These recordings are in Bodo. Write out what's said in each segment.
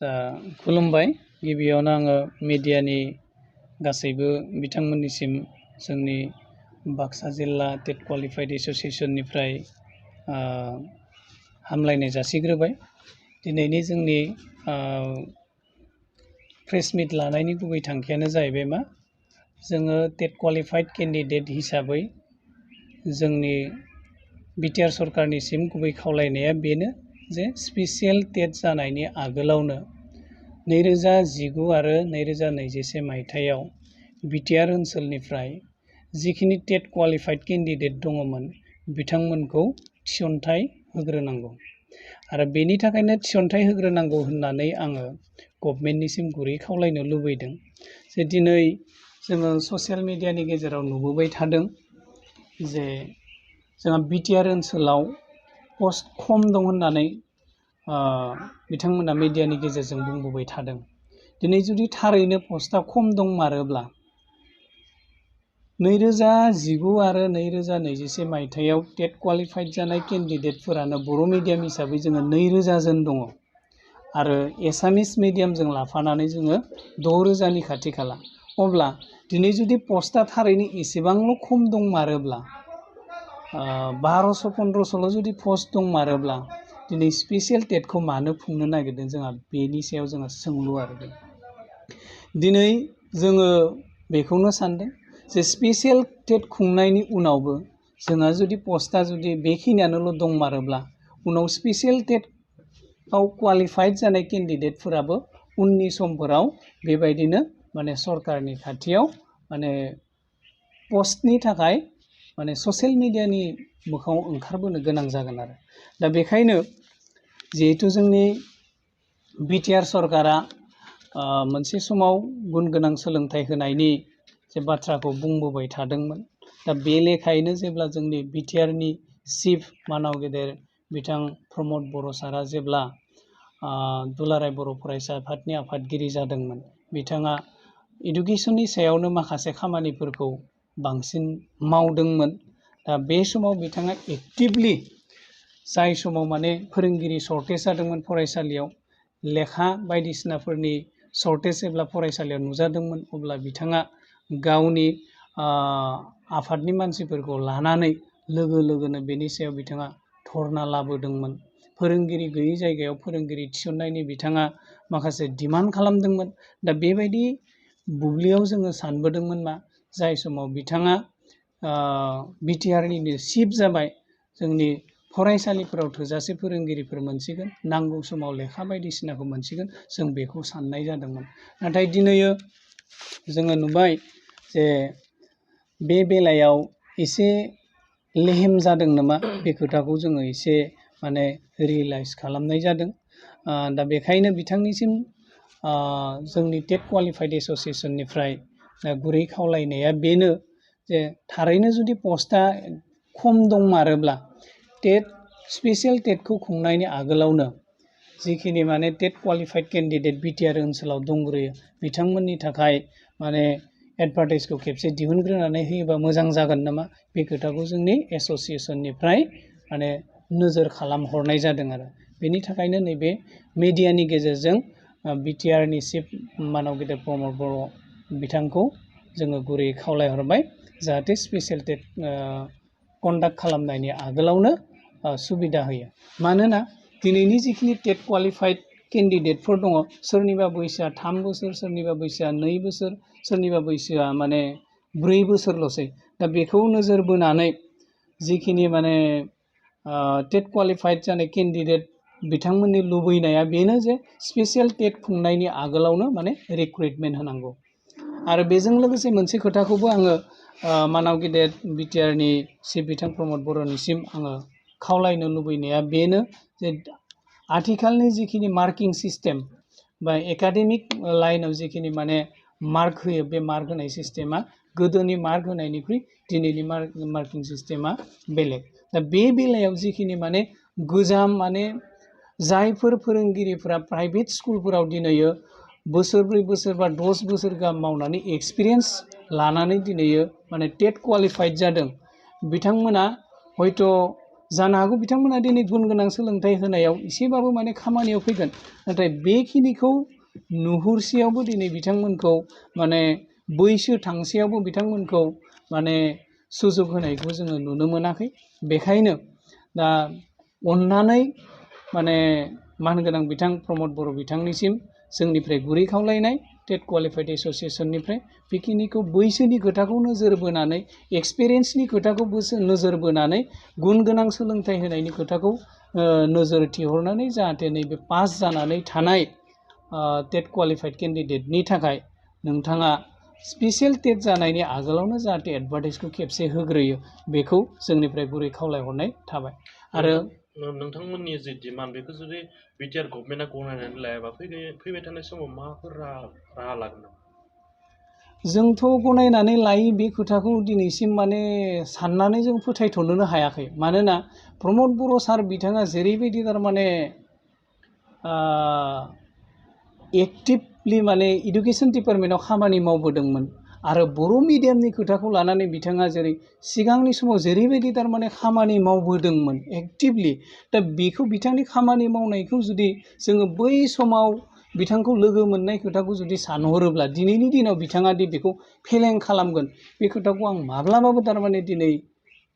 खुलुमबाय गिबियावनो आङो मिडियानि गासैबो बिथांमोननिसिम जोंनि बाक्सा जिल्ला टेट क्वालिफाइड एस'सिएशननिफ्राय हामलायनाय जासिग्रोबाय। दिनैनि जोंनि प्रेस मिट लानायनि गुबै थांखियानो जाहैबाय मा जोङो टेट क्वालिफाइड केन्डिडेट हिसाबै जोंनि बिटिआर सरकारनिसिम गुबै खावलायनाया बेनो जे स्पेसियेल टेट जानायनि आगोलावनो 2019 आरो 2021 मायथाइयाव बिटिआर ओनसोलनिफ्राय जिखिनि टेट क्वालिफाइड केन्डिडेट दङमोन बिथांमोनखौ थिसनथाइ होग्रोनांगौ आरो बेनि थाखायनो थिसनथाइ होग्रोनांगौ होननानै आङो गभर्नमेन्टनिसिम गुरै खावलायनो लुबैदों जे दिनै जोङो ससियेल मिडियानि गेजेराव नुबोबाय थादों जे जोंहा बिटिआर ओनसोलाव पस्ट खम दं होननानै बिथांमोना मिडियानि गेजेरजों बुंबोबाय थादों। दिनै जुदि थारैनो पस्टआ खम दंमारोब्ला 2019 आरो 2021 मायथाइयाव टेट क्वालिफाइड जानाय केन्डिडेटफोरानो बर' मिडियाम हिसाबै जोङो 2000 जन दङ आरो एसामिस मिडियामजों लाफानानै जोङो 6000 नि खाथि खाला। अब्ला दिनै जुदि पस्टआ थारैनो एसेबांल' खम दंमारोब्ला 1200-1500 जुदि पस्ट दंमारोब्ला दिनै स्पेसियेल टेटखौ मानो खुंनो नागिरदों जोंहा बेनि सायाव जोंहा सोंलु आरो दिनै जोङो बेखौनो सानदों जे स्पेसियेल टेट खुंनायनि उनावबो जोंहा जुदि पस्टआ जुदि बेखिनियानोल' दंमारोब्ला उनाव स्पेसियेल टेटआव क्वालिफाइड जानाय केन्डिडेटफोराबो उननि समफोराव बेबायदिनो माने सरकारनि खाथियाव माने पस्टनि थाखाय माने ससियेल मिडियानि मोखाङाव ओंखारबोनो गोनां जागोन आरो दा बेखायनो जिहेथु जोंनि बिटिआर सरकारा मोनसे समाव गुन गोनां सोलोंथाइ होनायनि जे बाथ्राखौ बुंबोबाय थादोंमोन दा बे लेखायैनो जेब्ला जोंनि बिटिआरनि चिफ मानाव गेदेर बिथां प्रमद बर' सारा जेब्ला दुलाराय बर' फरायसा आफादनि आफादगिरि जादोंमोन बिथाङा इडुकेसननि सायावनो माखासे खामानिफोरखौ बांसिन मावदोंमोन। दा बे समाव बिथाङा एक्टिभलि जाय समाव माने फोरोंगिरि सर्टेज जादोंमोन फरायसालियाव लेखा बायदिसिनाफोरनि सर्टेज जेब्ला फरायसालियाव नुजादोंमोन अब्ला बिथाङा गावनि आफादनि मानसिफोरखौ लानानै लोगो लोगोनो बेनि सायाव बिथाङा धरना लाबोदोंमोन। फोरोंगिरि गैयै जायगायाव फोरोंगिरि थिसननायनि बिथाङा माखासे डिमान्ड खालामदोंमोन। दा बेबायदि बुब्लियाव जोङो सानबोदोंमोन मा जाय समाव बिथाङा बिटिआरनिनो चिफ जाबाय जोंनि फरायसालिफोराव थोजासे फोरोंगिरिफोर मोनसिगोन नांगौ समाव लेखा बायदिसिनाखौ मोनसिगोन जों बेखौ साननाय जादोंमोन। नाथाय दिनै जोङो नुबाय जे बे बेलायाव एसे लेहेम जादों नामा बे खोथाखौ जोङो एसे माने रियेलाइज खालामनाय जादों। दा बेखायनो बिथांनिसिम जोंनि टेट क्वालिफाइड एस'सिएशननिफ्राय गुरै खावलायनाया बेनो जे थारैनो जुदि पस्टआ खम दंमारोब्ला टेट स्पेसियेल टेटखौ खुंनायनि आगोलावनो जिखिनि माने टेट क्वालिफाइड केन्डिडेट बिटिआर ओनसोलाव दंग्रोयो बिथांमोननि थाखाय माने एडभार्टाइजखौ खेबसे दिहुनग्रोनानै होयोबा मोजां जागोन नामा बे खोथाखौ जोंनि एस'सिएशननिफ्राय माने नोजोर खालामहरनाय जादों आरो बेनि थाखायनो नैबे मिडियानि गेजेरजों बिटिआरनि चिफ मानाव गेदेर प्रमद बर' बिथांखौ जोङो गुरै खावलायहरबाय जाहाथे स्पेसियेल टेट कन्डाक्ट खालामनायनि आगोलावनो सुबिदा होयो। मानोना दिनैनि जिखिनि टेट क्वालिफाइड केन्डिडेटफोर दङ सोरनिबा बैसोआ 3 बोसोर सोरनिबा बैसोआ 2 बोसोर सोरनिबा बैसोआ माने 4 बोसोरल'सै। दा बेखौ नोजोर बोनानै जिखिनि माने टेट क्वालिफाइड जानाय केन्डिडेट बिथांमोननि लुबैनाया बेनो जे स्पेसियेल टेट खुंनायनि आगोलावनो माने रिक्रुइटमेन्ट होनांगौ। आरो बेजों लोगोसे मोनसे खोथाखौबो आङो मानाव गेदेर बिटिआरनि चिफ बिथां प्रमद बर'निसिम आङो खावलायनो लुबैनाया बेनो जे आथिखालनि जिखिनि मार्किं सिस्टेम बा एकाडेमिक लाइनाव जिखिनि माने मार्क होयो बे मार्क होनाय सिस्टेमा गोदोनि मार्क होनायनिख्रुइ दिनैनि मार्किं सिस्टेमा बेलेग। दा बे बेलायाव जिखिनि माने गोजाम माने जायफोर फोरोंगिरिफोरा प्राइभेट स्कुलफोराव दिनैयो बोसोरब्रै बोसोरबा 10 बोसोर गाहाम मावनानै एक्सपिरियेन्स लानानै दिनैयो माने टेट क्वालिफाइड जादों बिथांमोना हयथ' जानो हागौ बिथांमोना दिनै गुन गोनां सोलोंथाइ होनायाव एसेबाबो माने खामानियाव फैगोन नाथाय बेखिनिखौ नुहुरसेयावबो दिनै बिथांमोनखौ माने बैसो थांसेयावबो बिथांमोनखौ माने सुजुग होनायखौ जोङो नुनो मोनाखै बेखायनो दा अननानै माने मानगोनां बिथां प्रमद बर' बिथांनिसिम जोंनिफ्राय गुरै खावलायनाय टेट क्वालिफाइड एस'सियेसननिफ्राय बेखिनिखौ बैसोनि खोथाखौ नोजोर बोनानै एक्सपिरियेन्सनि खोथाखौ नोजोर बोनानै गुन गोनां सोलोंथाइ होनायनि खोथाखौ नोजोर थिहरनानै जाहाथे नैबे पास जानानै थानाय टेट क्वालिफाइड केन्डिडेटनि थाखाय नोंथाङा स्पेसियेल टेट जानायनि आगोलावनो जाहाथे एडभार्टाइजखौ खेबसे होग्रोयो बेखौ जोंनिफ्राय गुरै खावलायहरनाय थाबाय आरो नोंथांमोननि जि डिमान्ड बेखौ जुदि बिटिआर गभर्नमेन्टआ गनायनानै लायाबा फैबाय थानाय समाव माबाफोर राहा लागोन नामा? जोंथ' गनायनानै लायै बे खोथाखौ दिनैसिम माने साननानै जों फोथायथ'नोनो हायाखै मानोना प्रमद बर' सार बिथाङा जेरैबायदि थारमाने एक्टिभलि माने इडुकेसन डिपार्टमेन्टआव खामानि मावबोदोंमोन आरो बर' मिडियामनि खोथाखौ लानानै बिथाङा जेरै सिगांनि समाव जेरैबायदि थारमाने खामानि मावबोदोंमोन एक्टिभलि दा बेखौ बिथांनि खामानि मावनायखौ जुदि जोङो बै समाव बिथांखौ लोगो मोननाय खोथाखौ जुदि सानहरोब्ला दिनैनि दिनाव बिथाङा दि बेखौ फेलें खालामगोन बे खोथाखौ आं माब्लाबाबो थारमाने दिनै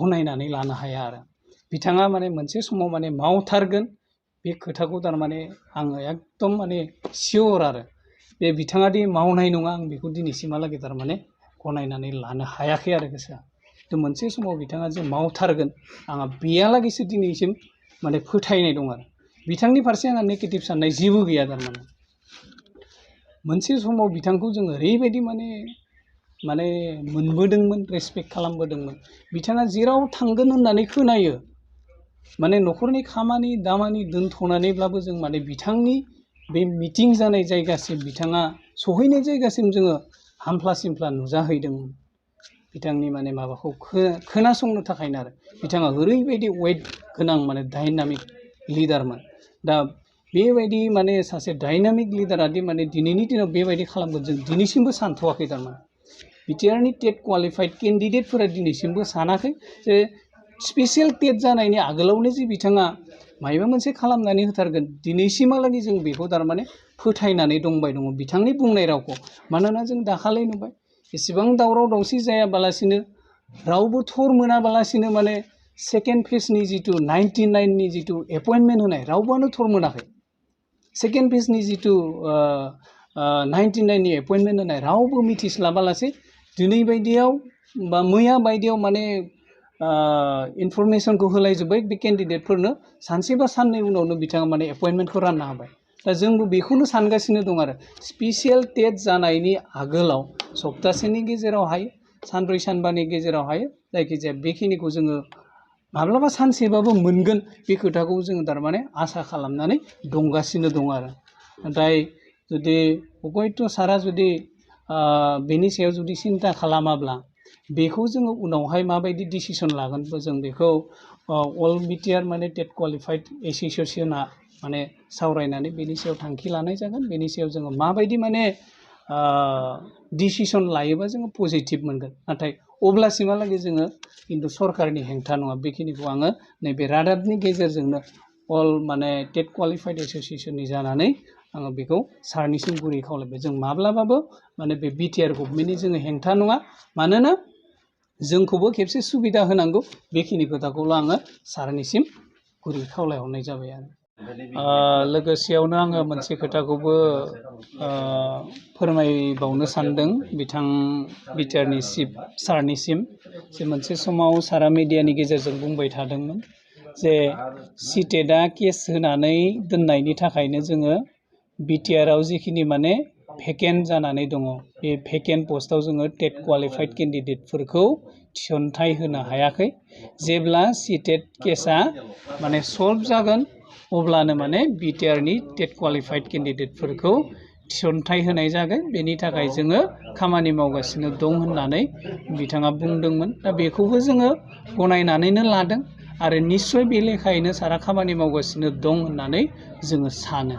गनायनानै लानो हाया आरो बिथाङा माने मोनसे समाव माने मावथारगोन बे खोथाखौ थारमाने आङो एकदम माने सियर आरो बे बिथाङा दि मावनाय नङा आं बेखौ दिनैसिमहालागै थारमाने गनायनानै लानो हायाखै आरो गोसोआ मोनसे समाव बिथाङा जे मावथारगोन आंहा बेयालागैसो दिनैसिम माने फोथायनाय दं आरो बिथांनि फारसे आंहा नेगेटिभ साननाय जेबो गैया थारमाने मोनसे समाव बिथांखौ जों ओरैबायदि माने मोनबोदोंमोन रेसपेक्ट खालामबोदोंमोन बिथाङा जेराव थांगोन होननानै खोनायो माने न'खरनि खामानि दामानि दोनथ'नानैब्लाबो जों माने बिथांनि बे मिटिं जानाय जायगासिम बिथाङा सहैनाय जायगासिम जोङो हामफ्ला सिमफ्ला नुजाहैदोंमोन बिथांनि माने माबाखौ खोनासंनो थाखायनो आरो बिथाङा ओरैबायदि वेट गोनां माने डायनामिक लिडारमोन दा बेबायदि माने सासे डायनामिक लिडारादि माने दिनैनि दिनाव बेबायदि खालामगोन जों दिनैसिमबो सानथ'वाखै थारमाने बिटिआरनि टेट क्वालिफाइड केन्डिडेटफोरा दिनैसिमबो सानाखै जे स्पेसियेल टेट जानायनि आगोलावनो जे बिथाङा माबा मोनसे खालामनानै होथारगोन दिनैसिमहालागै जों बेखौ थारमाने फोथायनानै दंबाय दङ बिथांनि बुंनाय रावखौ मानोना जों दाखालि नुबाय एसेबां दावराव दावसि जायाबालासिनो रावबो थर मोनाबालासिनो माने सेकेन्ड फेजनि जिथु 99नि जिथु एपइन्टमेन्ट होनाय रावबोआनो थर मोनाखै सेकेन्ड फेजनि जिथु 99नि एपइन्टमेन्ट होनाय रावबो मिथिस्लाबालासे दिनै बायदियाव बा मैया बायदियाव माने इनफरमेसनखौ होलायजोब्बाय बे केन्डिडेटफोरनो सानसे बा साननै उनावनो बिथाङा माने एपइन्टमेन्टखौ रानना होबाय दा जोंबो बेखौनो सानगासिनो दं आरो स्पेसियेल टेट जानायनि आगोलाव सप्तासेनि गेजेराव हायो सानब्रै सानबानि गेजेराव हायो जायखिजाया बेखिनिखौ जोङो माब्लाबा सानसेबाबो मोनगोन बे खोथाखौ जोङो थारमाने आसा खालामनानै दंगासिनो दं आरो नाथाय जुदि हयथ' सारा जुदि बेनि सायाव जुदि सिन्था खालामाब्ला बेखौ जोङो उनावहाय माबायदि डिसिसन लागोन जों बेखौ अल बिटिआर माने टेट क्वालिफाइड एस'सिएसना माने सावरायनानै बेनि सायाव थांखि लानाय जागोन बेनि सायाव जोङो माबायदि माने डिसिसन लायोबा जोङो पजिटिभ मोनगोन नाथाय अब्लासिमहालागै जोङो खिन्थु सरकारनि हेंथा नङा बेखिनिखौ आङो नैबे रादाबनि गेजेरजोंनो अल माने टेट क्वालिफाइड एस'सिएसननि जानानै आङो बेखौ सारनिसिम गुरै खावलायबाय जों माब्लाबाबो माने बे बिटिआर गभर्नमेन्टनि जोङो हेंथा नङा मानोना जोंखौबो खेबसे सुबिदा होनांगौ बेखिनि खोथाखौल' आङो सारनिसिम गुरै खावलायहरनाय जाबाय आरो लोगोसेयावनो आङो मोनसे खोथाखौबो फोरमायबावनो सानदों बिथां बिटिआरनि चिफ सारनिसिम जे मोनसे समाव सारा मिडियानि गेजेरजों बुंबाय थादोंमोन जे सिटेटआ केस होनानै दोननायनि थाखायनो जोङो बिटिआरआव जिखिनि माने भेकेन्ट जानानै दङ बे भेकेन्ट पस्टआव जोङो टेट क्वालिफाइड केन्डिडेटफोरखौ थिसनथाइ होनो हायाखै जेब्ला सिटेट केसा माने सल्भ जागोन अब्लानो माने बिटिआरनि टेट क्वालिफाइड केन्डिडेटफोरखौ थिसनथाइ होनाय जागोन बेनि थाखाय जोङो खामानि मावगासिनो दं होननानै बिथाङा बुंदोंमोन दा बेखौबो जोङो गनायनानैनो लादों आरो निस्सय बे लेखायैनो सारा खामानि मावगासिनो दं होननानै जोङो सानो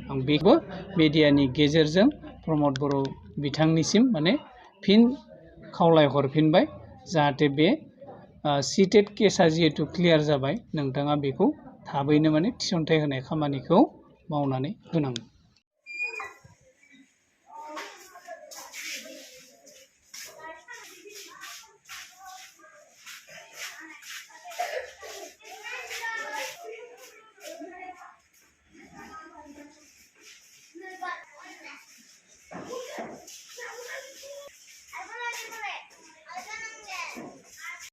आं बेखौ मिडियानि गेजेरजों प्रमद बर' बिथांनिसिम माने फिन खावलायहरफिनबाय जाहाथे बे सिटेट केसा जिहेतु क्लियार जाबाय नोंथाङा बेखौ थाबैनो माने थिसनथाइ होनाय खामानिखौ मावनानै होनांगौ।